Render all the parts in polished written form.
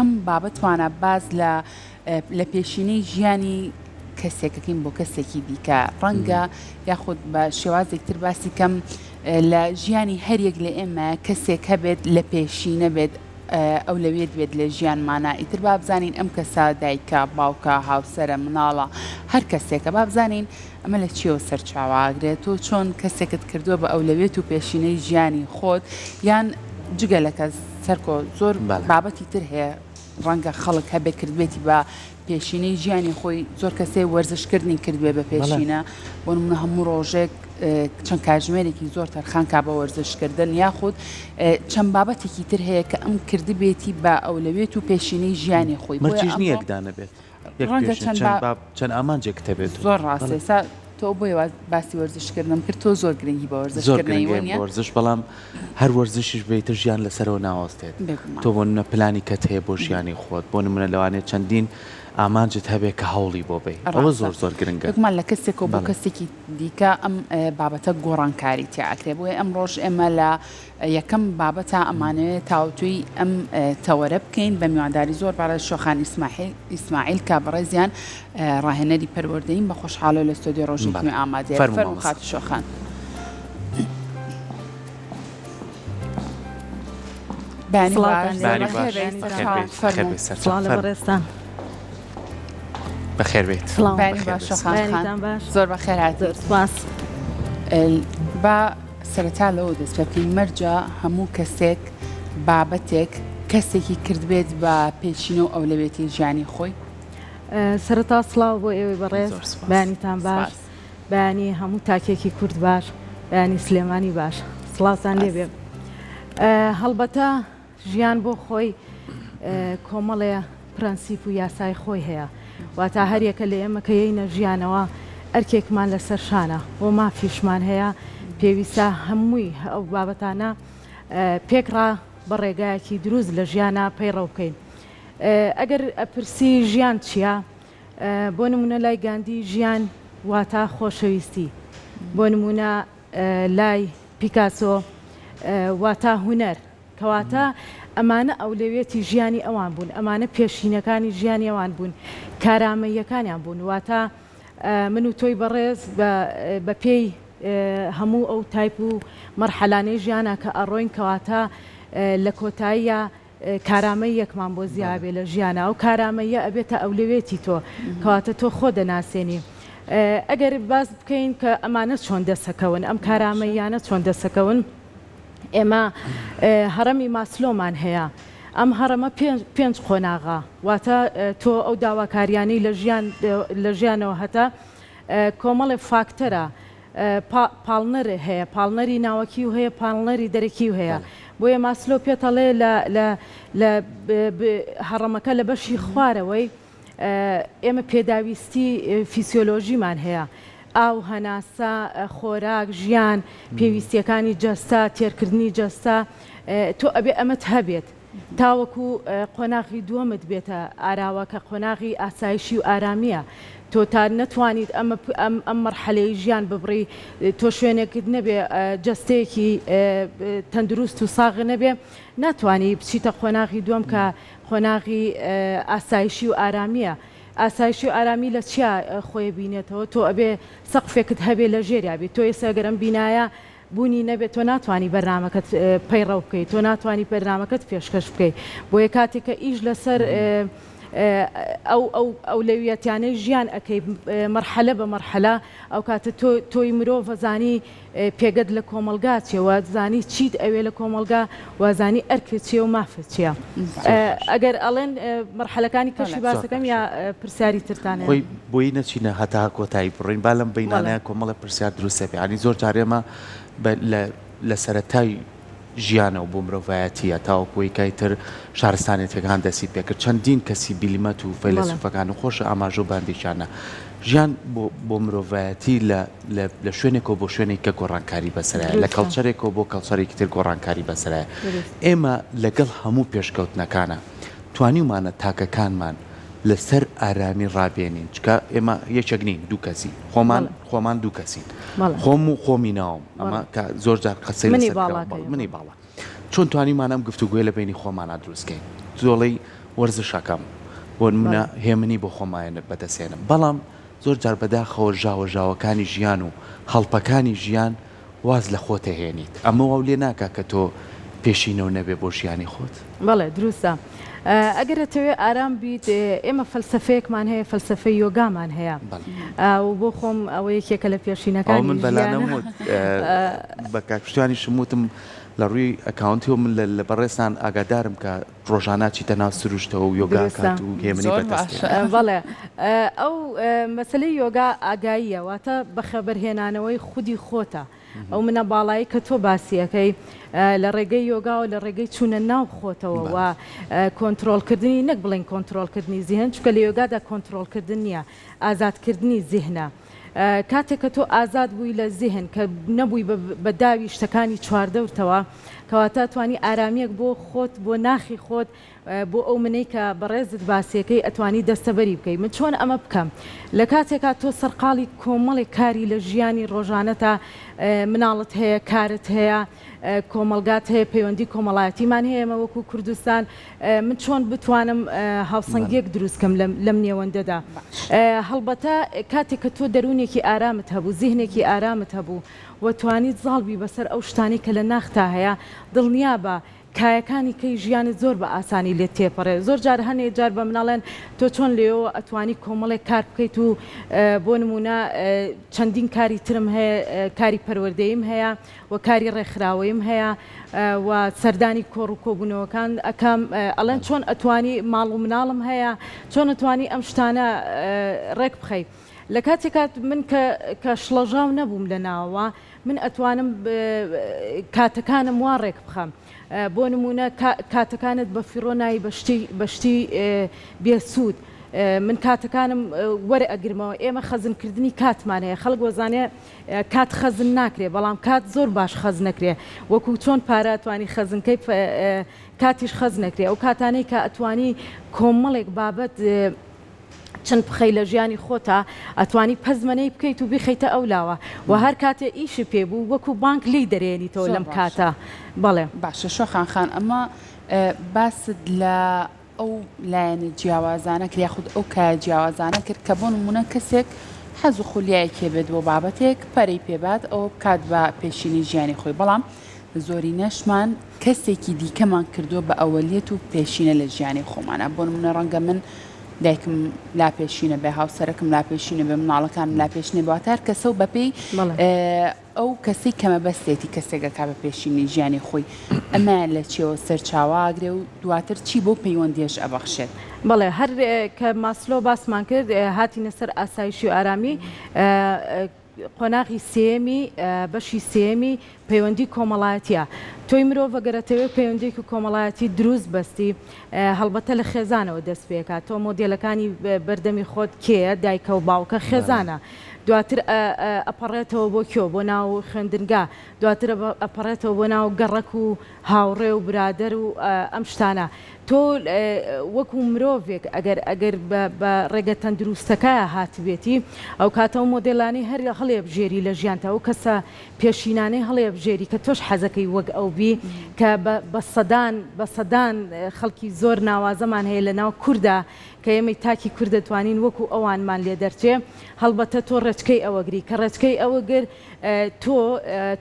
یەکەم بابەتمانە باس لە لە پێشینەی ژیانی کەسێکەکەین بۆ کەسێکی دیکە ڕەنگە یاخود بە شێوازێک تر باسی کەم لە ژیانی هەریەک لە ئێمە کەسێک هەبێت لە پێشینە بێت ئەولەویەت بێت لە ژیانمانا ئیتر با بزانین ئەم کەسە دایکە باوکە هاوسەرە مناڵە هەر کەسێکە با بزانین ئەمە لە چیەوە سەرچاوە ئەگرێت تۆ چۆن کەسێکت کردووە بە ئەولەویەت و پێشینەی ژیانی خۆت یان جگە لە کەس سەرکۆ زۆر بابەتی تر هەیە ڕەنگە خەڵک هەبێ کردبێتی بە پێشینەی ژیانی خۆی زۆر کەسێ وەرزشکردنی کردبێ بە پێشینە بۆ نمونە هەموو ڕۆژێک چەند کاتژمێرێکی زۆر تەرخان کا بە وەرزشکردن یاخود چەند بابەتێکی تر هەیە کە ئەم کردبێتی بە ئەولەوێت و پێشینەی ژیانی خۆی مەرجیش نییە یەک دانە بێت ڕەنگە چەند چەند ئامانجێکت هەبێت زۆر ڕاستە ئێستا تۆ بۆیە باسی وەرزشکردنم کرد تۆ زۆر گرنگی بە وەرزش زۆر گرنگی بە وەرزش بەڵام هەر وەرزشیش بێ ئیتر ژیان لەسەرەوە ناوەستێت تۆ بۆ نمونە پلانی کەت هەیە بۆ ژیانی خۆت بۆ نمونە لەوانەیە چەندین ئامانجت هەبێ کە هەوڵی بۆ بەی ئەوە زۆر زۆر گرنگە. بێگومان لە کەسێکەوە بۆ کەسێکی دیکە ئەم بابەتە گۆڕانکاری تیا ئەکرێ بۆیە ئەمڕۆش ئێمە لە یەکەم بابەتە ئەمانەوێ تاوتوێی ئەم تەوەرە بکەین بە میوانداری زۆر بەڕێز شۆخان ئیسماعیل کە بەڕێزیان ڕاهێنەری پەروەردەیین بە خۆشحاڵەوە لە ستۆدیۆ ڕۆژێکی نوێ ئامادەیە فەرموو خاتوو شۆخان. بەیانی باش بەڕێزتان. بەخێر بێیت. بەیانی باش شۆخان خان زۆر بەخێر هاتی. سپاس. با سەرەتا لەوە دەست پێ بکەین مەرجە هەموو کەسێک بابەتێک کەسێکی کردبێت بە پێشینە و ئەولەوێتی ژیانی خۆی؟ سەرەتا سڵاو بۆ ئێوەی بەڕێز بەیانیتان باش بەیانی هەموو تاکێکی کورد باش بەیانی سلێمانی باش سڵاوتان لێبێ هەڵبەتە ژیان بۆ خۆی کۆمەڵێ پرەنسیپ و یاسای خۆی هەیە، واتا هەریەکە لە ئێمە کە یەینە ژیانەوە ئەرکێکمان لەسەر شانە و مافیشمان هەیە، پێویستە هەمووی ئەو بابەتانە پێکڕا بە ڕێگایەکی دروست لە ژیانا پەیڕەو بکەین. ئەگەر ئەپرسی ژیان چییە؟ بۆ نموونە لای گاندی ژیان واتا خۆشەویستی، بۆ نموونە لای پیکاسۆ واتا هونەر، کەواتە ئەمانە ئەولەویەتی ژیانی ئەوان بوون، ئەمانە پێشینەکانی ژیانی ئەوان بوون، کارامەییەکانیان بوون، واتە من و تۆی بەڕێز بە پێی هەموو ئەو تایپ و مەرحەلانەی ژیانە کە ئەڕۆین کەواتە لە کۆتاییا کارامەییەکمان بۆ زیابێ لە ژیانا ئەو کارامەییە ئەبێتە ئەولەوێتی تۆ کەواتە تۆ خۆ دەناسێنی ئەگەر باس بکەین کە ئەمانە چۆن دەسەکەون ئەم کارامەییانە چۆن دەسەکەون ئێمە هەڕەمی ماسلۆمان هەیە، ئەم هەڕەمە پێنج قۆناغە، واتە تۆ ئەو داواکاریانەی لە ژیان لە ژیانەوە هەتە کۆمەڵێ فاکتەرە پاڵنەر هەیە، پاڵنەری ناوەکی و هەیە پاڵنەری دەرەکی و هەیە، بۆیە ماسلۆ پێتەڵێ لە لە لە هەڕەمەکە لە بەشی خوارەوەی ئێمە پێداویستی فیسیۆلۆژیمان هەیە، ئاو، هەناسە، خۆراک، ژیان، پێویستییەکانی جەستە، تێرکردنی جەستە، تۆ ئەبێ ئەمەت هەبێت تاوەکو قۆناغی دووەمت بێتە ئاراوە کە قۆناغی ئاسایشی و ئارامییە. تۆ تا نەتوانیت ئەمە ئەم مەرحەلەی ژیان ببڕی، تۆ شوێنێکت نەبێ، جەستەیەکی تەندروست و ساغ نەبێ، ناتوانی بچیتە قۆناغی دووەم کە قۆناغی ئاسایشی و ئارامییە. ئاسایشی و ئارامی لە چیا خۆی بینێتەوە؟ تۆ ئەبێ سەقفێکت هەبێ لە ژێریا بی. تۆ ئێستا گەر ئەم بینایە بوونی نەبێ تۆ ناتوانی بەرنامەکەت پەیڕەو بکەی، تۆ ناتوانی بەرنامەکەت پێشکەش بکەی. بۆیە کاتێک کە ئیش لەسەر ئەو ئەو ئەولەویەتیانەی ژیان ئەکەی مەرحەلە بە مەرحەلە ئەوکاتە تۆ تۆی مرۆڤ ئەزانی پێگەت لە کۆمەڵگا چیە وە زانی چیت ئەوێ لە کۆمەڵگا وە زانی ئەرکت چیە و مافت چیە ئەگەر ئەڵێن مەرحەلەکانی کەشی باسەکەم یا پرسیاری ترتان هەیە؟ خۆی بۆی نەچینە هەتا کۆتایی بڕۆین با لەم بەینانەیا کۆمەڵێ پرسیار دروست ئەبێ یانی زۆر جار ئێمە بە لە لە سەرەتای ژیانەوە بۆ مرۆڤایەتییە تاوەکو ئەوەی کە ئیتر شارستانێتیەکان دەستی پێکرد چەندین کەسی بلیمەت و فەیلەسوفەکان و خۆشە ئاماژە و باندێکیانە ژیان بۆ بۆ مرۆڤایەتی لە لە لە شوێنێکەوە بۆ شوێنێک کە گۆڕانکاری بەسەرایە لە کەڵچەرێکەوە بۆ کەڵچەرێکی تر گۆڕانکاری بەسەرایە ئێمە لەگەڵ هەموو پێشکەوتنەکانە توانیومانە تاکەکانمان لەسەر ئارامی ڕابێنین چکە ئێمە یەکێک نین دوو کەسین خۆمان خۆمان دوو کەسین خۆم و خۆمی ناوم ئەمە کە زۆر جار قسەی منی باڵا منی باڵا چۆن توانیمان ئەم گفتوگۆی لە بینی خۆمانە دروستکەین زۆڵی. وەرزش ئەکەم بۆ نمونە هێمنی بۆ خۆم بەدەستێنم بەڵام زۆر جار بەداخەوە ژاوە ژاوەکانی ژیان و هەڵپەکانی ژیان واز لە خۆت ئەهێنیت ئەمە واو لێ ناکا کە تۆ پێشینەو نەبێ بۆ ژیانی خۆت؟ بەڵێ دروستە ئەگەر ئەتەوێ ئارام بیت ئێمە فەلسەفەیەکمان هەیە فەلسەفەی یۆگامان هەیە و بۆ خۆم ئەوە یەکێکە لە ئەوە پێشینەکانی من بەلانەم ژیانە وت بە کاک پشتیوانیشم وتم لە ڕووی ئەکاونتیەوە من لە بەڕێزتان ئاگادارم کە ڕۆژانە ئەچیتە ناو سروشتەوە و یۆگا دروستە. ئەکات و هێمنی زۆر بەدەست باشە. دێنێت. بەڵێ ئەو مەسەلەی یۆگا ئاگاییە واتە بەخەبەرهێنانەوەی خودی خۆتە ئەو منە باڵایەی کە تۆ باسی ئەکەی لە ڕێگەی یۆگاوە لە ڕێگەی چوونە ناو خۆتەوە و کۆنترۆڵکردنی نەک بڵێین کۆنترۆڵکردنی زیهن چونکە لە یۆگادا کۆنترۆڵکردن نییە ئازادکردنی زیهنە کاتێک کە تۆ ئازاد بووی لە زیهن کە نەبووی بە داوی شتەکانی چواردەورتەوە کەواتە توانی ئارامیەک بۆ خۆت بۆ ناخی خۆت بۆ ئەو منەی کە بەڕێزت باسیەکەی ئەتوانی دەستەبەری بکەی من چۆن ئەمە بکەم لە کاتێکا تۆ سەرقاڵی کۆمەڵێک کاری لە ژیانی ڕۆژانەتا مناڵت هەیە کارت هەیە کۆمەڵگات هەیە پەیوەندی کۆمەڵایەتیمان هەیە ئێمە وەکو کوردستان من چۆن بتوانم هاوسەنگیەک دروست کەم لەم نێوەندەدا هەڵبەتە کاتێک کە تۆ دەروونێکی ئارامت هەبوو زیهنێکی ئارامت هەبوو و توانیت زاڵ بی بەسەر ئەو شتانەی کە لە ناختا هەیە دڵنیابە کایەکانی کەی ژیانت زۆر بە ئاسانی لێت تێپەڕێ زۆر جار هەنێ جار بە مناڵێن تۆ چۆن لێوە ئەتوانی کۆمەڵێک کار بکەیت و بۆ نمونە چەندین کاری ترم هەیە کاری پەروەردەییم هەیە و کاری ڕێکخراوەییم هەیە و سەردانی کۆڕ و کۆبوونەوەکان ئەکەم ئەڵێن چۆن ئەتوانی ماڵ و مناڵم هەیە چۆن ئەتوانی ئەم شتانە ڕێک بخەی لە کاتێکا من کە کە شڵەژاو نەبووم لە ناوەوە من ئەتوانم کاتەکانم وا ڕێک بخەم بۆ نموونە کاتەکانت بە فیڕۆ نای بە شتی بە شتی بێسوود من کاتەکانم وەرئەگرمەوە ئێمە خەزنکردنی کاتمان هەیە خەڵک وەزانێ کات خەزن ناکرێ بەڵام کات زۆر باش خەزنەکرێ وەکو چۆن پارە ئەتوانی خەزنکەی کاتیش خەزنەکرێ ئەو کاتانەی کە ئەتوانی کۆمەڵێک بابەت چەند بخەی لە ژیانی خۆتا ئەتوانی پەزمەنەی بکەیت و بیخەیتە ئەو لاوە و هەر کاتێ ئیشی پێ بوو وەکو بانک لێی دەرێنیتەوە زۆر لەم باشە. کاتە بەڵێ. باشە شۆخان خان ئەمە باست لە ئەو لایەنە جیاوازانە کرد یاخود ئەو کایە جیاوازانە کرد کە بۆ نموونە کەسێک حەز و خولیایەکی هەبێت بۆ بابەتێک پەرەی پێ بات ئەوە بکات بە پێشینەی ژیانی خۆی بەڵام زۆرینەشمان کەسێکی دیکەمان کردووە بە ئەوەلیەت و پێشینە لە ژیانی خۆمانە بۆ نموونە ڕەنگە من دایکم لا پێشینە بێ هاوسەرەکم لا پێشینە بێ مناڵەکانم لا پێشینە بێ واتە هەر کەسە و بەپێی ئەو کەسەی کە مەبەستێتی کەسێک ئەکا بە پێشینەی ژیانی خۆی ئەمەیان لە چیەوە سەرچاوە ئەگرێ و دواتر چی بەو پەیوەندیەش ئەبەخشێت؟ بەڵێ هەر کە ماسلۆ باسمان کرد هاتینە سەر ئاسایشی و ئارامی قۆناغی سێیەمی بەشی سێیەمی پەیوەندی کۆمەڵایەتیە تۆی مرۆڤ ئەگەر ئەتەوێ پەیوەندیەکی کۆمەڵایەتی دروست بەستی هەڵبەتە لە خێزانەوە دەست پێکات تۆ مۆدێلەکانی بەردەمی خۆت کێیە دایکە و باوکە خێزانە دواتر ئەپەڕێتەوە بۆ کوێ بۆ ناو خوێندنگا دواتر ئەپەڕێتەوە بۆ ناو گەڕەک و هاوڕێ و برادەر و ئەم شتانە تۆ وەکو مرۆڤێک ئەگەر ئەگەر بە ڕێگە تەندروستەکە هاتبێتی ئەوکاتە ئەو مۆدێلانەی هەر هەڵیەبژێری لە ژیانتا ئەو کەسە پێشینانەی هەڵیەبژێری کە تۆش حەزەکەی وەک ئەو بی کە بە سەدان بە سەدان خەڵکی زۆر ناوازەمان هەیە لە ناو کوردا کە ئێمەی تاکی کورد دەتوانین وەکو ئەوانمان لێ دەرچێ هەڵبەتە تۆ ڕێچکەی ئەوەگری کە ڕێچکەی ئەوگر تۆ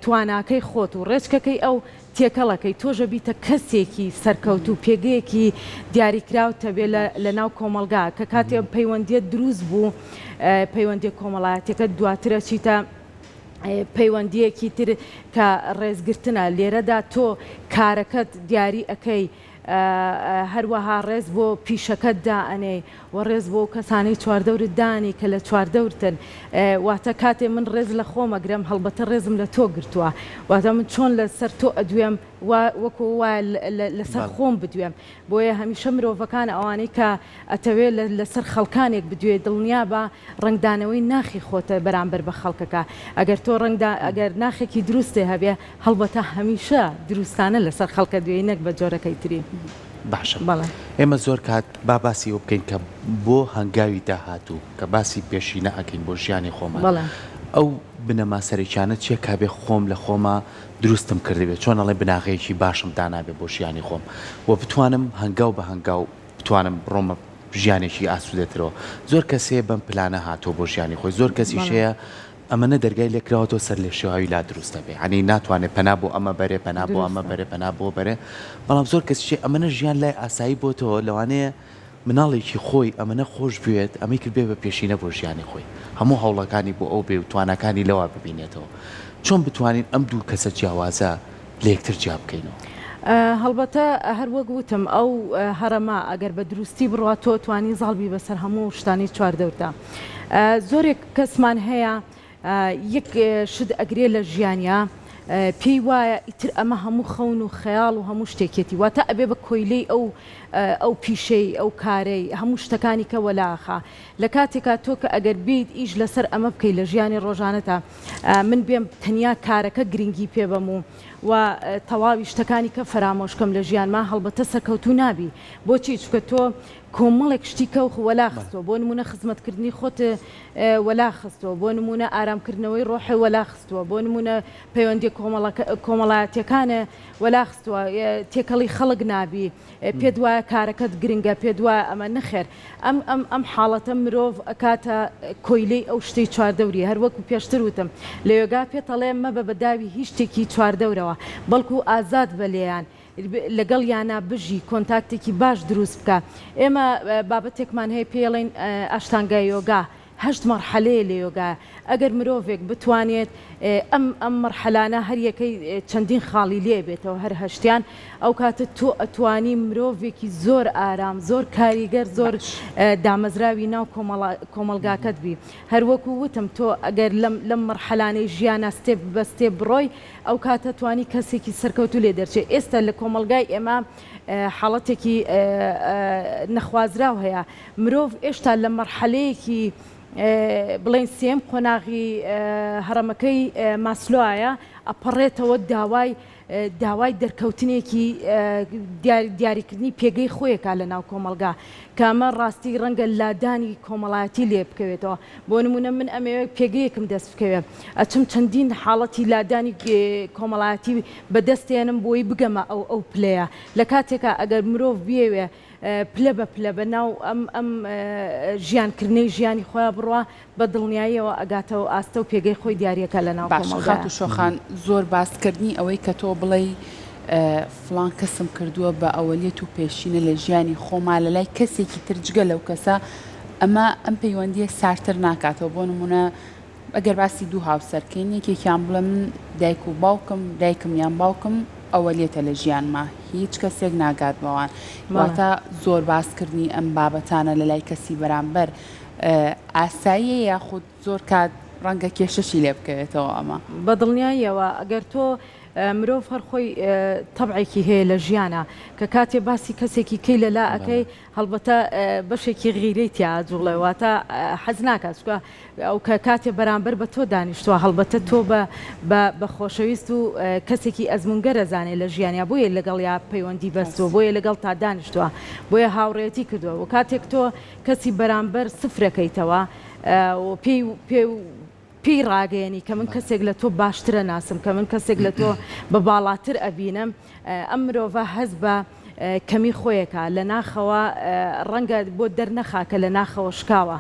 تواناکەی خۆت و ڕێچکەکەی ئەو تێکەڵەکەی تۆش ئەبیتە کەسێکی سەرکەوتوو پێگەیەکی دیاریکراوت هەبێ لە لە ناو کۆمەڵگا کە کاتێ پەیوەندیت دروست بوو پەیوەندیە کۆمەڵایەتیەکەت دواتر ئەچیتە پەیوەندیەکی تر کە ڕێزگرتنە لێرەدا تۆ کارەکەت دیاری ئەکەی هەروەها ڕێز بۆ پیشەکەت دائەنێی و ڕێز بۆ ئەو کەسانەی چواردەورت دانێی کە لە چواردەورتن واتە کاتێ من ڕێز لە خۆم ئەگرم هەڵبەتە ڕێزم لە تۆ گرتووە واتە من چۆن لەسەر تۆ ئەدوێم وا وەکو وایە لەسەر خۆم بدوێم بۆیە هەمیشە مرۆڤەکان ئەوانەی کە ئەتەوێ لەسەر خەڵکانێک بدوێی دڵنیابە ڕەنگدانەوەی ناخی خۆتە بەرامبەر بە خەڵکەکە ئەگەر تۆ ڕەنگدا ئەگەر ناخێکی دروستێ هەبێ هەڵبەتە هەمیشە دروستانە لەسەر خەڵکە دوێی نەک بە جۆرەکەی تری. باشە بەڵێ. ئێمە زۆر کات با باسی ئەوە بکەین کە بۆ هەنگاوی داهاتوو کە باسی پێشینە ئەکەین بۆ ژیانی خۆمان بەڵێ. ئەو بنەما سەرەکیانە چیە کە بێ خۆم لە خۆما دروستم کردبێ چۆن ئەڵێ بناغەیەکی باشم دانابێ بۆ ژیانی خۆم و بتوانم هەنگاو بە هەنگاو. بتوانم بڕۆمە ژیانێکی ئاسوودەترەوە. زۆر کەس هەیە بەم پلانە هاتووە بۆ ژیانی خۆی، زۆر کەسیش هەیە ئەمەنە دەرگای لێ کراوەتەوە سەرلێشێواوی لا دروست دەبێ یانی ناتوانێ پەنا بۆ ئەمە بەرێ پەنا بۆ ئەمە بەرێ پەنا بۆ بەرێ بەڵام زۆر کەسیش هەیە ئەمەنە ژیان لای ئاسایی بۆتەوە لەوانەیە مناڵێکی خۆی ئەمەنە خۆش بوێت ئەمەی کرد بێ بە پێشینە بۆ ژیانی خۆی هەموو هەوڵەکانی بۆ ئەو بێ و تواناکانی لەوا ببینێتەوە چۆن بتوانین ئەم دوو کەسە جیاوازە لە یەکتر جیا بکەینەوە؟ هەڵبەتە هەر وەک وتم ئەو هەڕەمە ئەگەر بە دروستی بڕوا تۆ توانی زاڵ بی بەسەر هەموو شتانی چواردەورتا زۆرێک کەسمان هەیە یەک شت ئەگرێ لە ژیانیا پێی وایە ئیتر ئەمە هەموو خەون و خەیاڵ و هەموو شتێکێتی واتە ئەبێ بە کۆیلەی ئەو ئەو پیشەی ئەو کارەی هەموو شتەکانی کە وەلاخا لە کاتێکا تۆ کە ئەگەر بیت ئیش لەسەر ئەمە بکەی لە ژیانی ڕۆژانەتا من بێم تەنیا کارەکە گرنگی پێ بەم و و تەواوی شتەکانی کە فەرامۆش کەم لە ژیانما هەڵبەتە سەرکەوتوو نابی بۆچی چونکە تۆ کۆمەڵێک شتی کە وەلا خستووە بۆ نموونە خزمەتکردنی خۆت وەلا خستووە بۆ نموونە ئارامکردنەوەی ڕۆح وەلا خستووە بۆ نموونە پەیوەندیە کۆمەڵایەتیەکان وەلا خستووە تێکەڵی خەڵک نابی پێت وایە کارەکەت گرنگە پێت وایە ئەمە نەخێر ئەم ئەم ئەم حاڵەتە مرۆڤ ئەکاتە کۆیلەی ئەو شتەی چواردەوری هەر وەکو پێشتر وتم لە یۆگا پێت ئەڵێ مەبە بە داوی هیچ شتێکی چواردەورەوە بەڵکو ئازاد بە لێیان لەگەڵیانا بژی کۆنتاکتێکی باش دروست بکە ئێمە بابەتێکمان هەیە پێی ئەڵێین ئاشتانگا یۆگا هەشت مەڕحەلەیە لە یۆگا، ئەگەر مرۆڤێک بتوانێت ئەم ئەم مەڕحەلانە هەر یەکەی چەندین خاڵی لێ بێتەوە هەر هەشتیان ئەو کاتە تۆ ئەتوانی مرۆڤێکی زۆر ئارام زۆر کاریگەر زۆر دامەزراوی ناو کۆمەڵگاکەت بی هەر وەکو وتم تۆ ئەگەر لەم لەم مەڕحەلانەی ژیانا step بە step بڕۆی ئەو کاتە توانی کەسێکی سەرکەوتوو لێ دەرچێ ئێستا لە کۆمەڵگای ئێمە حاڵەتێکی نەخوازراو هەیە مرۆڤ ئێشتا لە مەرحەلەیەکی بڵێین سێیەم قۆناغی هەڕەمەکەی ماسلۆایە ئەپەڕێتەوە داوای داوای دەرکەوتنێکی دیاریکردنی پێگەی خۆیەکا لە ناو کۆمەڵگا کە ئەمە ڕاستی ڕەنگە لادانی کۆمەڵایەتی لێ بکەوێتەوە بۆ نمونە من ئەمەوێت پێگەیەکم دەست بکەوێ ئەچم چەندین حاڵەتی لادانی کۆمەڵایەتی بەدەستێنم بۆی بگەمە ئەو ئەو پلەیە لە کاتێکا ئەگەر مرۆڤ بیەوێ پلە بە پلە بە ناو ئەم ئەم ژیان کردنەی ژیانی خۆیا بڕوا بە دڵنیاییەوە ئەگاتەوە ئاستە و پێگەی خۆی دیاریەکا لە ناو باشە کۆمەڵگایا. خاتوو شۆخان زۆر باس کردنی ئەوەی کە تۆ بڵێی فڵان کەسم کردووە بە ئەوەلیەت و پێشینە لە ژیانی خۆما لە لای کەسێکی تر جگە لەو کەسە ئەمە ئەم پەیوەندیە سارتر ناکاتەوە بۆ نمونە ئەگەر باسی دوو هاوسەر کەین یەکێکیان بڵێ من دایک و باوکم دایکم یان باوکم ئەوەلیەتە لە ژیانما هیچ کەسێک ناگات بەوان واتە زۆر باس کردنی ئەم بابەتانە لە لای کەسی بەرامبەر ئاساییە یاخود زۆر کات ڕەنگە کێشەشی لێ بکەوێتەوە ئەمە. بە دڵنیاییەوە ئەگەر تۆ مرۆڤ هەر خۆی تەبعێکی هەیە لە ژیانا کە کاتێ باسی کەسێکی کەی لەلا ئەکەی هەڵبەتە بەشێکی غیرەی تیا ئەجوڵێ واتە حەز ناکات چونکە ئەو کە کاتێ بەرامبەر بە تۆ دانیشتووە هەڵبەتە تۆ بە بە بە خۆشەویست و کەسێکی ئەزموونگەر ئەزانێ لە ژیانیا بۆیە لەگەڵیا پەیوەندی بەستووە بۆیە لەگەڵتا دانیشتووە بۆیە هاوڕێیەتی کردووە و کاتێک تۆ کەسی بەرامبەر سفرەکەیتەوە و پێی پێ پێی ڕاگەیەنی کە من کەسێک لە تۆ باشترە ناسم کە من کەسێک لە تۆ بە باڵاتر ئەبینم ئەم مرۆڤە هەست بە کەمی خۆیەکا لە ناخەوە ڕەنگە بۆت دەرنەخا کە لە ناخەوە شکاوە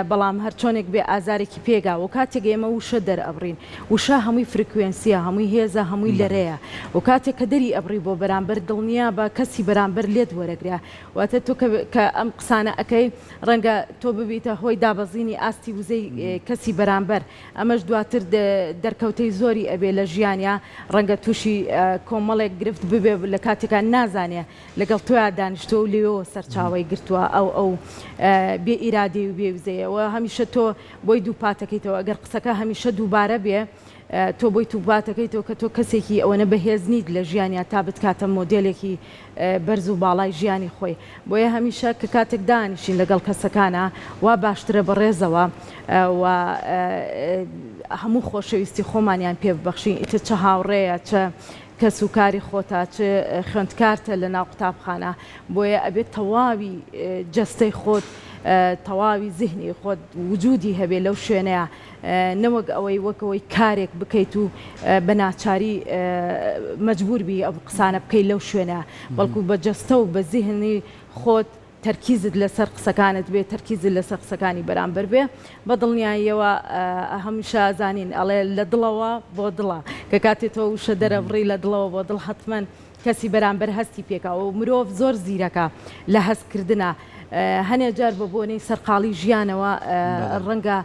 بەڵام هەرچۆنێک بێ ئازارێکی پێگا و کاتێک ئێمە وشە دەرئەبڕین وشە هەمووی فرکوێنسیە هەمووی هێزە هەمووی لەرەیە و کاتێک کە دەری ئەبڕی بۆ بەرامبەر دڵنیا بە کەسی بەرامبەر لێت وەرەگرە واتە تۆ کە ئەم قسانە ئەکەی ڕەنگە تۆ ببیتە هۆی دابەزینی ئاستی وزەی کەسی بەرامبەر ئەمەش دواتر دەرکەوتەی زۆری ئەبێ لە ژیانیا، ڕەنگە تووشی کۆمەڵێک گرفت ببێ لە کاتێکا نازانێ لەگەڵ تۆیا دانیشتووە و لەوێوە سەرچاوەی گرتووە ئەو ئەو بێ ئیرادەی و بێ وزەیە و هەمیشە تۆ بۆی دووپاتەکەیتەوە ئەگەر قسەکە هەمیشە دووبارە بێ تۆ بۆی تووپاتەکەیتەوە کە تۆ کەسێکی ئەوەنە بەهێز نیت لە ژیانیا تا بتکاتە مۆدێلێکی بەرز و باڵای ژیانی خۆی بۆیە هەمیشە کە کاتێک دانیشین لەگەڵ کەسەکانا وا باشترە بە ڕێزەوە و هەموو خۆشەویستی خۆمانیان پێ ببەخشین ئیتر چ هاوڕێیە چ کەس و کاری خۆتە چ خوێندکارتە لە ناو قوتابخانە بۆیە ئەبێت تەواوی جەستەی خۆت تەواوی زیهنی خۆت وجودی هەبێ لەو شوێنەیە نەوەک ئەوەی وەک ئەوەی کارێک بکەیت و بە ناچاری مەجبور بی ئەو قسانە بکەیت لەو شوێنە بەڵکو بە جەستە و بە زیهنی خۆت. تەرکیزت لەسەر قسەکانت بێ، تەرکیزت لەسەر قسەکانی بەرامبەر بێ، بە دڵنیاییەوە هەمیشە ئەزانین ئەڵێ لە دڵەوە بۆ دڵە، کە کاتێ تۆ وشە دەرەبڕی لە دڵەوە بۆ دڵ حەتمەن کەسی بەرامبەر هەستی پێکا و مرۆڤ زۆر زیرەکە لە هەست کردنا هەنێ جار بە بۆنەی سەرقاڵی ژیانەوە ڕەنگە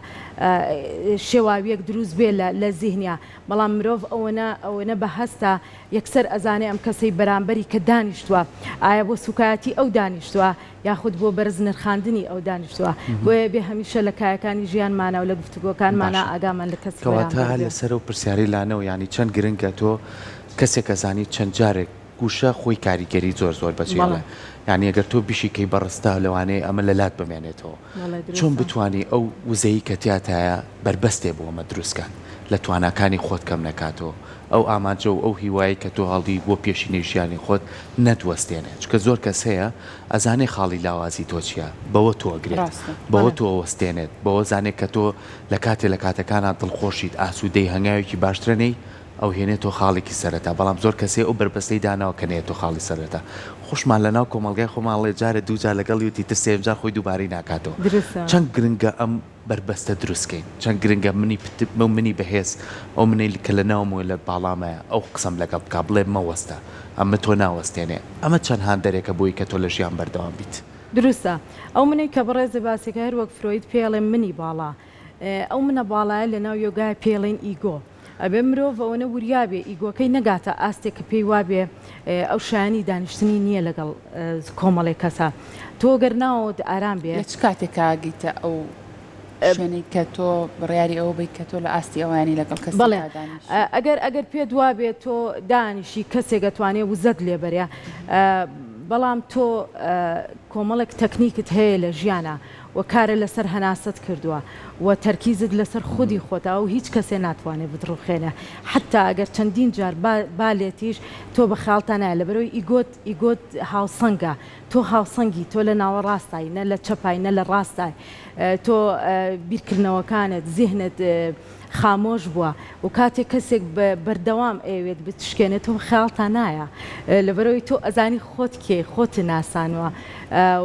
شێواویەک دروست بێ لە زیهنیا بەڵام مرۆڤ ئەوەنە ئەوەنە بە هەستە یەکسەر ئەزانێ ئەم کەسەی بەرامبەری کە دانیشتوە ئایا بۆ سوکایەتی ئەو دانیشتوە یاخود بۆ بەرز نرخاندنی ئەو دانیشتوە بۆیە بێ هەمیشە لە کایەکانی ژیانمانا و لە گفتوگۆکانمانا باشە ئاگامان لە کەسی کەواتە بەرامبەر بێ. لەسەر ئەو پرسیارەی لانەوە یانی چەند گرنگە تۆ کەسێک ئەزانی چەند جارێک وشە خۆی کاریگەری زۆر زۆر بەجێ بەڵێ. ئەڵێ یانی ئەگەر تۆ بیشیکەی بە ڕستە لەوانەیە ئەمە لەلات بمێنێتەوە بەڵێ چۆن دروستە. بتوانی ئەو وزەی کە تیاتایە بەربەستێ بۆ ئەمە دروست کات لە تواناکانی خۆت کەم نەکاتەوە ئەو ئامانجە و ئەو هیوایەی کە تۆ هەڵی بۆ پێشینەی ژیانی خۆت نەتوەستێنێ چونکە زۆر کەس هەیە ئەزانێ خاڵی لاوازی تۆ چیە بەوە تۆ ئەگرێت ڕاستە. بەوە بەڵێ. تۆ ئەوەستێنێت بەوە زانێ کە تۆ لە کاتێ لە کاتەکانا دڵخۆشیت ئاسوودەی هەنگاوێکی باشترە نێی ئەو هێنێتۆ خاڵێکی سەرەتا بەڵام زۆر کەس هەیە ئەو بەربەستەی داناوە کە نەیەتۆ خاڵی سەرەتا خۆشمان لەناو کۆمەڵگای خۆمان ئەڵێ جارێ دووجار لەگەڵیوتی تر سێیەم جار خۆی دووبارەی ناکاتەوە دروستە. چەند گرنگە ئەم بەربەستە دروست کەین چەند گرنگە منی پت ئەو منی بەهێز ئەو منەی کە لە ناومەوە لە باڵامایە ئەو قسەم لەگەڵ بکا بڵێ مەوەستە ئەمە تۆ ناوەستێنێ ئەمە چەند هاندەرێکە بۆی کە تۆ لە ژیان بەردەوام بیت. دروستە. ئەو منەی کە بەڕێزت باسی کرد هەر وەک فرۆید پێی ئەڵێ منی باڵا. ئەو منە باڵایە لە ناو یۆگایە پێی ئەڵێن ئیگۆ. ئەبێ مرۆڤ ئەوەنە وریا بێ ئیگۆکەی نەگاتە ئاستێک کە پێی وابێ ئەو شایانی دانیشتنی نییە لەگەڵ کۆمەڵێک کەسا. تۆ گەر ناوەوەت ئارام بێ. لە چ کاتێکا ئەگەیتە ئەو شوێنەی کە تۆ بڕیاری ئەوە بەی کە تۆ لە ئاستی ئەوانی لەگەڵ بەڵێ کەسێکا دانیشی؟ ئەگەر ئەگەر پێت وابێ تۆ دانیشی کەسێک ئەتوانێ وزەت لێ بەرێ بەڵام تۆ کۆمەڵێک تەکنیکت هەیە لە ژیانا و کارە لەسەر هەناسەت کردووە و تەرکیزت لەسەر خودی خۆتە و هیچ کەسێ ناتوانێ بتڕوخێنێ حەتا ئەگەر چەندین جار با بالێتیش تۆ بە خەیاڵتا نایە لەبەرئەوەی ئیگۆت ئیگۆت هاوسەنگە تۆ هاوسەنگی تۆ لە ناوەڕاستای نە لە چەپای نە لە ڕاستای تۆ بیرکردنەوەکانت زیهنت خامۆش بووە و کاتێک کەسێک بە بەردەوام ئەیەوێت بتشکێنێت تۆ خەیاڵتا نایە لەبەرئەوەی تۆ ئەزانی خۆت کێی خۆت ناسانوە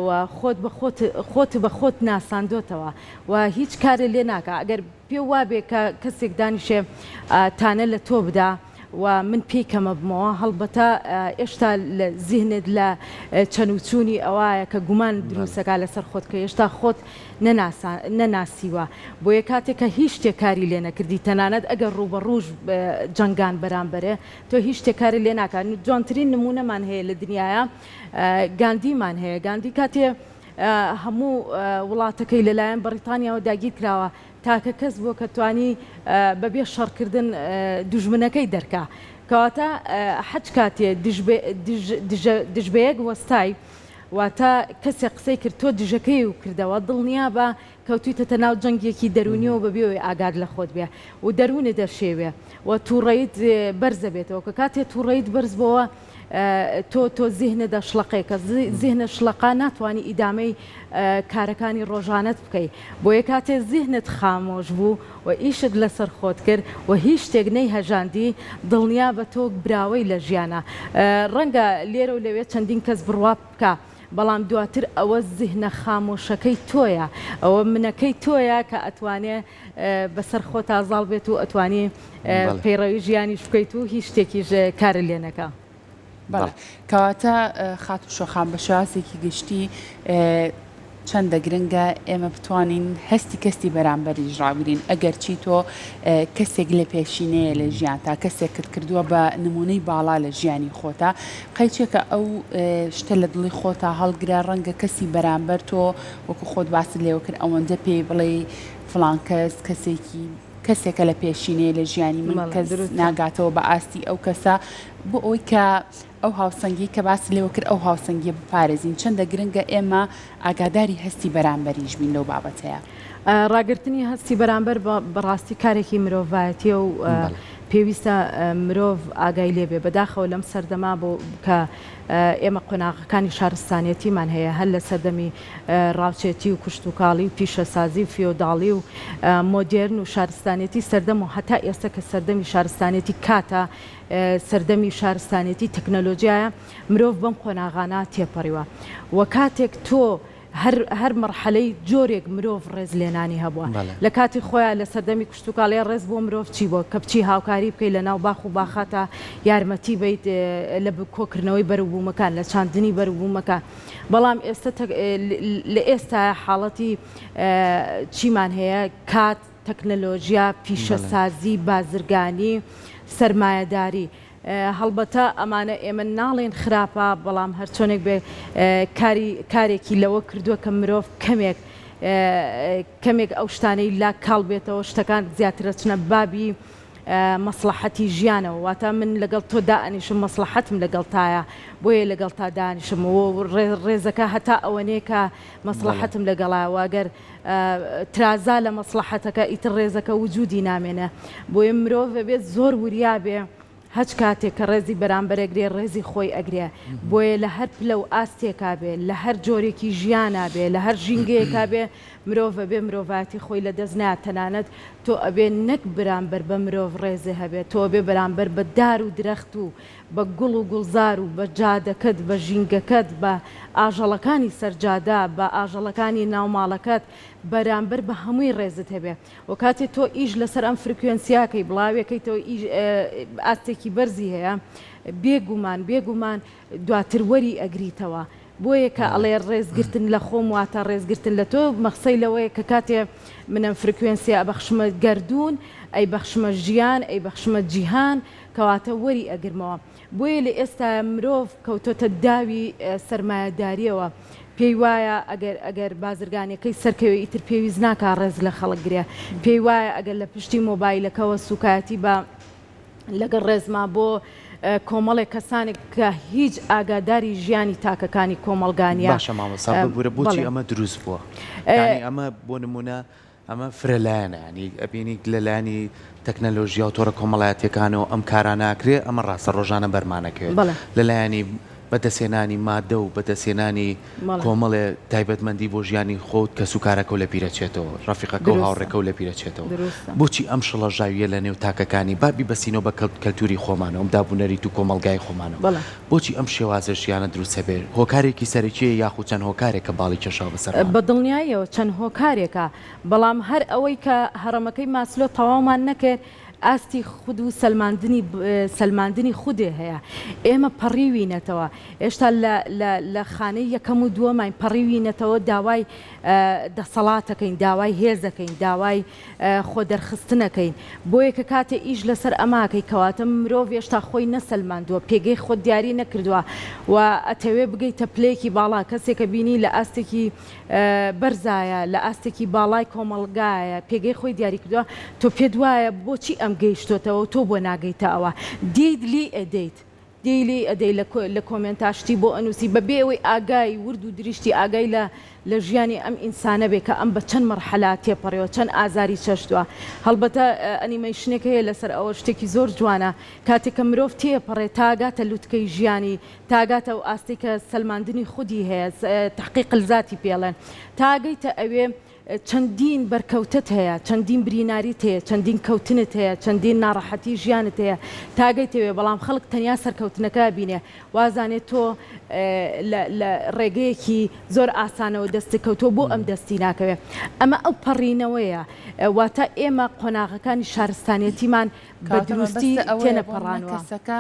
و خۆت بە خۆت خۆت بە خۆت ناساندۆتەوە و هیچ کارێ لێ ناکا ئەگەر پێ وابێ کە کەسێک دانیشێ تانە لە تۆ بدا و من پێی کەمەبمەوە هەڵبەتە ئێشتا لە زیهنت لە چەن و چوونی ئەوایە کە گومان دروستەکا لەسەر خۆت کە هێشتا خۆت نەناسا نەناسیوە بۆیە کاتێک کە هیچ شتێک کاری لێ نەکردی تەنانەت ئەگەر ڕووبەڕووش جەنگان بەرامبەرێ تۆ هیچ شتێک کاری لێ ناکا جوانترین نموونەمان هەیە لە دنیایا گاندیمان هەیە گاندی کاتێ هەموو وڵاتەکەی لەلایەن بەڕیتانیاوە داگیر کراوە تاکە کەس بووە کە توانی بەبێ شەڕکردن دوژمنەکەی دەرکا. کەواتە حەج کاتێ دژبەیەک وەستای، واتە کەسێک قسەی کرد تۆ دژەکەی و کردەوە، دڵنیابە کەوتویتەتە ناو جەنگێکی دەروونیەوە بەبێ ئەوەی ئاگات لە خۆت بێ و دەروونت دەشێوێ و توڕەیت بەرزەبێتەوە کە کاتێ توڕەیت بەرزبۆوە تۆ تۆ زیهنت دەشڵەقێ کە زیهنت شڵەقا ناتوانی ئیدامەی کارەکانی ڕۆژانەت بکەی بۆیە کاتێ زیهنت خامۆش بوو و ئیشت لەسەر خۆت کرد و هیچ شتێک نەیهەژاندی دڵنیابە تۆ براوەی لە ژیانا ڕەنگە لێرە و لەوێ چەندین کەس بڕوا بکا بەڵام دواتر ئەوە زیهنە خامۆشەکەی تۆیە ئەوە منەکەی تۆیە کە ئەتوانێ بەسەر خۆتا زاڵ بێت و ئەتوانی پەیڕەوی ژیانیش بکەیت و هیچ شتێکیش کارت لێ نەکا. بەڵێ کەواتە خاتوو شۆخان بە شێوازێکی گشتی چەندە گرنگە ئێمە بتوانین هەستی کەسی بەرامبەریش ڕابگرین ئەگەرچی تۆ کەسێک لە پێشینەیە لە ژیان تا کەسێکت کردووە بە نمونەی باڵا لە ژیانی خۆتا قەیچێکە ئەو شتە لە دڵی خۆتا هەڵگرە ڕەنگە کەسی بەرامبەر تۆ وەکو خۆت باست لێوە کرد ئەوەندە پێی بڵێی فڵان کەس کەسێکی کەسێکە لە پێشینەیە لە ژیانی من بەڵێ کەس دروستە. ناگاتەوە بە ئاستی ئەو کەسە بۆ ئەوەی کە ئەو هاوسەنگی کە باست لێوە کرد ئەو هاوسەنگیە بپارێزین چەندە گرنگە ئێمە ئاگاداری هەستی بەرامبەریش بین لەو بابەتەیە. ڕاگرتنی هەستی بەرامبەر بەڕاستی کارێکی مرۆڤایەتیە و پێویستە مرۆڤ ئاگای لێ بێ بەداخەوە لەم سەردەما بۆ کە ئێمە قۆناغەکانی شارستانیەتیمان هەیە هەر لە سەردەمی ڕاوچێتی و کشتوکاڵی و پیشەسازی و فیۆداڵی و مۆدێرن و شارستانیەتی سەردەم و هەتا ئێستا کە سەردەمی شارستانیەتی کاتە سەردەمی شارستانیەتی تەکنەلۆجیایە مرۆڤ بەم قۆناغانە تێپەڕیوە و کاتێک تۆ. هەر هەر مەرحەلەی جۆرێک مرۆڤ ڕێز لێنانی هەبووە. لە کاتی خۆیا لە سەردەمی کشتوکاڵیا ڕێز بۆ مرۆڤ چی بووە؟ کە بچی هاوکاری بکەی لە ناو باخ و باخاتا یارمەتی بەیت لە کۆکردنەوەی بەروبوومەکان، لە چاندنی بەروبوومەکان. بەڵام ئێستە لە ئێستایا حاڵەتی چیمان هەیە؟ کات، تەکنەلۆژیا، پیشەسازی، بازرگانی، سەرمایەداری. هەڵبەتە ئەمانە ئێمە ناڵێین خراپە، بەڵام هەرچۆنێک بێ کاری کارێکی لەوە کردووە کە مرۆڤ کەمێک کەمێک ئەو شتانەی لا کاڵ بێتەوە، شتەکان زیاتر ئەچنە بابی مەسڵەحەتی ژیانەوە، واتە من لەگەڵ تۆ دائەنیشم مەسڵەحەتم لەگەڵتایە بۆیە لەگەڵتا دانیشم و ڕێزەکە هەتا ئەوەنەیە کە مەسڵەحەتم لەگەڵایە و ئەگەر ترازا لە مەسڵەحەتەکە ئیتر ڕێزەکە وجودی نامێنێ بۆیە مرۆڤ ئەبێت زۆر وریا بێ هەچ کاتێک کە ڕێزی بەرامبەر ئەگرێ ڕێزی خۆی ئەگرێ بۆیە لە هەر پلە و ئاستێکا بێ لە هەر جۆرێکی ژیانا بێ لە هەر ژینگەیەکا بێ مرۆڤ ئەبێ مرۆڤایەتی خۆی لە دەست نەیا تەنانەت تۆ ئەبێ نەک برامبەر بە مرۆڤ ڕێزێ هەبێ تۆ ئەبێ بەرامبەر بە دار و درەخت و بە گوڵ و گوڵزار و بە جادەکەت، بە ژینگەکەت، بە ئاژەڵەکانی سەر جادە، بە ئاژەڵەکانی ناو ماڵەکەت، بەرامبەر بە هەمووی ڕێزت هەبێ. وە کاتێ تۆ ئیش لەسەر ئەم فرکوێنسیاکەی بڵاوێکەیتەوە ئیش ئاستێکی بەرزی هەیە، بێ گومان بێ گومان دواتر وەری ئەگریتەوە. بۆیە کە ئەڵێ ڕێزگرتن لە خۆم واتە ڕێزگرتن لە تۆ، مەخسەی لەوەیە کە کاتێ من ئەم فرکوێنسیە ئەبەخشمە گەردوون، ئەیبەخشمە ژیان، ئەیبەخشمە جیهان، کەواتە وەری ئەگرمەوە. بۆیە لە ئێستایا مرۆڤ کەوتۆتە داوی سەرمایەداریەوە، پێی وایە ئەگەر ئەگەر بازرگانیەکەی سەرکەوێ ئیتر پێویست ناکا ڕێز لە خەڵک گرێ، پێی وایە ئەگەر لە پشتی مۆبایلەکەوە سوکایەتی بە لەگەڵ ڕێزما بۆ کۆمەڵێک کەسانێک کە هیچ ئاگاداری ژیانی تاکەکانی کۆمەڵگا نیە. باشە مامۆستا ببورە بۆچی ئەمە دروست بووە؟ یانی ئەمە بۆ نمونە ئەمە فرە لایەنە یانی ئەبینیت لە لایەنی تەکنەلۆژیا و تۆڕە کۆمەڵایەتیەکانەوە ئەم کارانە ئەکرێ ئەمە ڕاستە ڕۆژانە بەرمانەکەوێت لە لایەنی بەدەستهێنانی مادە و بەدەستهێنانی کۆمەڵێ تایبەتمەندی بۆ ژیانی خۆت کەسوکارەکەو لە بیرەچێتەوە ڕەفیقەکەو هاوڕێکەو لە بیرەچێتەوە بۆچی ئەم شڵەژاویە لە نێو تاکەکانی با بیبەستینەوە بە کەلتوری خۆمانەوە ئەم دابونەریت و کۆمەڵگای خۆمانەوە بۆچی ئەم شێوازە ژیانە دروست ئەبێ؟ هۆکارێکی سەرەکییە یاخود چەند هۆکارێکە باڵی کێشاوە بەسەرمان؟ بە دڵنیاییەوە چەند هۆکارێکە، بەڵام هەر ئەوەی کە هەڕەمەکەی ماسلۆ تەواومان نەکرد، ئاستی خود و سەلماندنی سەلماندنی خودێ هەیە. ئێمە پەڕیوینەتەوە. ئێشتا لە لە لە خانەی یەکەم و دووەماین، پەڕیوینەتەوە داوای دەسەڵاتەکەین، داوای هێزەکەین، داوای خۆدەرخستنەکەین بۆیە کە کاتێ ئیش لەسەر ئەماکەی کەواتە مرۆڤ هێشتا خۆی نەسەلماندووە پێگەی خۆت دیاری نەکردووە و ئەتەوێ بگەیتە پلەیەکی باڵا کەسێکە بینی لە ئاستێکی بەرزایە لە ئاستێکی باڵای کۆمەڵگایە پێگەی خۆی دیاری کردووە تۆ پێت وایە بۆچی ئەم گەیشتۆتەوە و تۆ بۆ ناگەیتە ئەوە دێیت لێی ئەدەیت دێی لێی ئەدەی لە لە کۆمێنتا شتی بۆ ئەنوسی بە بێ ئەوەی ئاگای ورد و درشتی ئاگای لە لە ژیانی ئەم ئینسانە بێ کە ئەم بە چەند مەرحەلا تێپەڕیوە چەند ئازاری چەشتوە هەڵبەتە ئەنیمەیشنێک هەیە لەسەر ئەوە شتێکی زۆر جوانە کاتێک کە مرۆڤ تێپەڕێ تا گاتە لوتکەی ژیانی تا گاتە ئەو ئاستەی کە سەلماندنی خودی هەیە تحقیق الذاتی پێ ئەڵێن تا گەیتە ئەوێ چەندین بەرکەوتەت هەیە، چەندین بریناریت هەیە، چەندین کەوتنت هەیە، چەندین ناڕەحەتی ژیانت هەیە تا گەیتە وێ، بەڵام خەڵک تەنیا سەرکەوتنەکە ئەبینێ، وازانێ تۆ لە لە ڕێگەیەکی زۆر ئاسانەوە دەستت کەوتووە بۆ ئەم دەستی ناکەوێ. ئەمە ئەو پەڕینەوەیە، واتە ئێمە قۆناغەکانی شارستانیەتیمان بە کەواتە دروستی مەبەستە ئەوەیە بۆ نموونە تێنەپەڕانوە. کەسەکە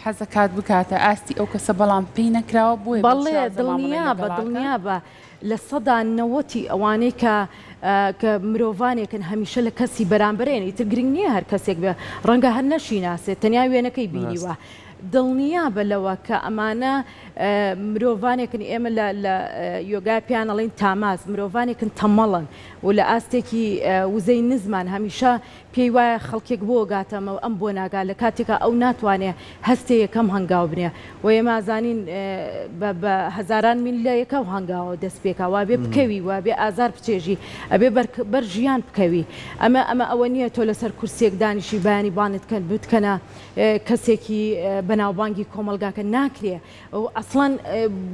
حەزەکات بکاتە ئاستی ئەو کەسە بەڵام پێی نەکراوە بۆیە بەو بەڵێ شێوازە مامەڵەی دڵنیابە لەگەڵاکا. دڵنیابە 90% ئەوانەی کە کە مرۆڤانێکن هەمیشە لە کەسی بەرامبەرێن ئیتر گرنگ نییە هەر کەسێک بێ ڕەنگە هەر نەشیناسێت تەنیا وێنەکەی بینیوە دڵنیابە لەوە کە ئەمانە مرۆڤانێکن ئێمە لە لە یۆگا پێیان ئەڵێین تاماس مرۆڤانێکن تەمەڵن و لە ئاستێکی وزەی نزمان هەمیشە پێی وایە خەڵکێک بۆ گاتە ئەمە و ئەم بۆ ناگا لە کاتێکا ئەو ناتوانێ هەستێ یەکەم هەنگاو بنێ و ئێمە ئەزانین بە بە هەزاران میل لە یەکەم هەنگاوە دەست پێکا وابێ بکەوی وابێ ئازار بچێژی ئەبێ بەر بەر ژیان بکەوی ئەمە ئەمە ئەوە نییە تۆ لەسەر کورسیەک دانیشی بەیانی بانت کەن بتکەنە کەسێکی بەناوبانگی کۆمەڵگاکە ناکرێ و ئەسڵەن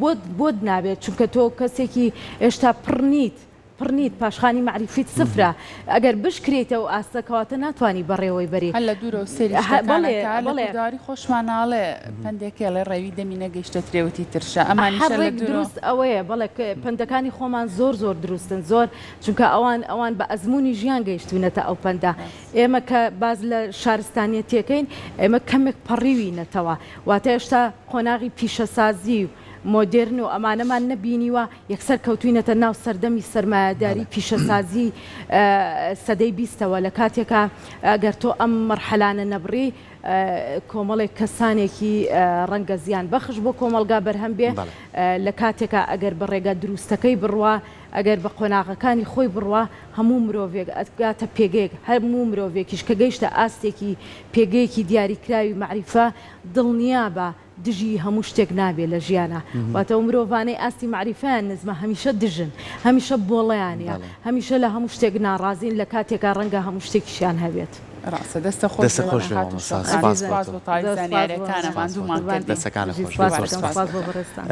بۆت بۆت نابێت چونکە تۆ کەسێکی ئێشتا پڕ نیت. پڕ نیت، پاشخانی مەعریفیت سفرە، ئەگەر بشکرێیتە ئەو ئاستە کەواتە ناتوانی بەڕێوەی بەری. هەر لە دوورەوە سەیری شتەکان ئەکا، لە کوردەواری خۆشمان ئەڵێ پەندێک هەیە ئەڵێ ڕێوی دەمی نەگەیشتە ترێوتی ترشە، ئەمانیشە لە ڕێک دوورەوە. دروست ئەوەیە، بەڵێ پەندەکانی خۆمان زۆر زۆر دروستن، زۆر چونکە ئەوان ئەوان بە ئەزموونی ژیان گەیشتوونەتە ئەو پەندە، ئێمە کە باس لە شارستانیەتەکەین ئێمە کەمێک پەڕیوینەتەوە، واتە هێشتا قۆناغی پیشەسازی و مۆدێرن و ئەمانەمان نەبینیوە، یەکسەر کەوتوینەتە ناو سەردەمی سەرمایەداری پیشەسازی سەدەی بیستەوە، لە کاتێکا ئەگەر تۆ ئەم مەرحەلانە نەبڕی کۆمەڵێک کەسانێکی ڕەنگە زیان بەخش بۆ کۆمەڵگا بەرهەم بێ، لە کاتێکا ئەگەر بە ڕێگا دروستەکەی بڕوا، ئەگەر بە قۆناغەکانی خۆی بڕوا، هەموو مرۆڤێک ئەگاتە پێگەیەک، هەموو مرۆڤێکیش کە گەیشتە ئاستێکی پێگەیەکی دیاریکراوی مەعریفە، دڵنیابە دژی هەموو شتێک نابێ لە ژیانا واتە ئەو مرۆڤانەی ئاستی مەعریفەیان نزمە هەمیشە دژن هەمیشە بۆڵەیانە هەمیشە لە هەموو شتێک ناڕازین لە کاتێکا ڕەنگە هەموو شتێکیشیان هەبێت. ڕاستە دەستە خۆش دەستە خۆش بێ مامۆستا سپاس سپاس بۆ تەواوی زانیاریەکانە ماندوومان کردی. دەستەکانت خۆش بێ زۆر سپاس. سپاس بۆ بەڕێزتان.